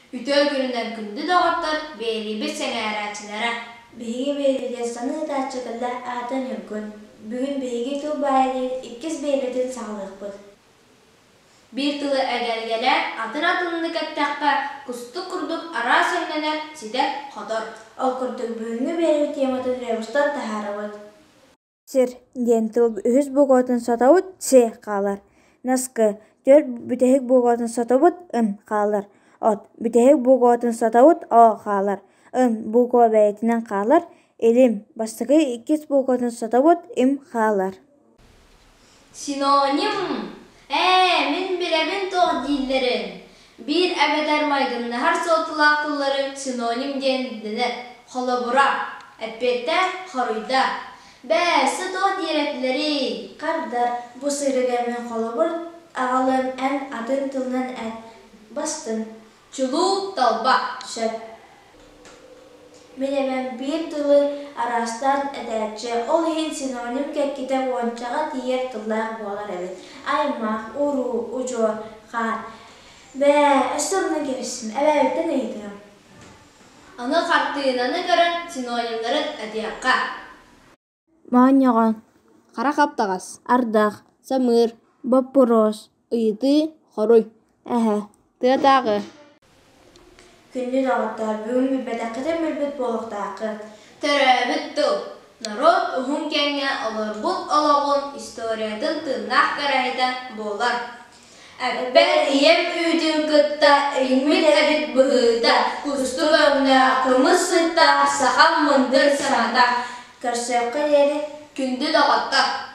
Үтүө күнүнэн күндү доҕоттор, биэриибит сэҥээрээччилэрэ! Биһиги биэриигэ саҥа ыытааччы кэллэ, аата Ньургун. Бүгүн биһиги тыл баайа диэн иккис биэриитин саҕалыахпыт. Биир тылы эгэлгэлээн атын-атыннык эттэххэ, кустук курдук араас өҥнөнөр, ситэр-хотор. Ол курдук бүгүҥҥү биэрии тематын ребустан таһаарабыт. Сир диэн тыл үһүс буукубатын сотобут «си» хаалар, наскы түөрт бүтэһик буукубатын сотобут «ын» хаалар, от бүтэһик буукубатын сотобут «о» хаалар, ын буукуба бэйэтинэн хаалар, илим бастакы иккис буукубатын сотобут «им» хаалар. Синоним Ээ, мин билэбин туох дииллэрин. Биир эбэтэр майгыннаһар суолталаах тыллары синоним диэн дэнэр. Холобура, эппиэттээх хоруйда. Бээ, өссө туох диир этилэрий? Хардар, бу сырыыга мин холобур аҕалыам эн атын тылынан эт, бастыҥ. Чулуу талба. Сөп. Мин эбэм биир тылы араастаан этээччи, ол иһин синоним кэккитэ уончаҕа тиийэр тыллаах буолар эбит: аймах, уруу, удьуор, хаан. Бээ, өссө оннун кэбистим, эбээбиттэн ыйытыам. Аны хартыынаны көрөн синонимнарын этиэххэ. Моонньоҕон, Хара хаптаҕас, ардах, самыыр, боппуруос, ыйытыы, хоруй, эһэ. Тыатааҕы. Күндү доҕоттоор, бүгүн билбэтэххитин билбит буолуохтааххыт. Төрөөбүт тыл норуот уһун кэмҥэ олорбут олоҕун историятын тыыннаах кэрэһитэ буолар. Эппэр ийэм үүтүн кытта иҥмит эбит быһыыта, кустук өҥнөөх, кымыс сыттаах сахам мындыр саҥата. Көрсүөххэ диэри Күндү доҕоттор!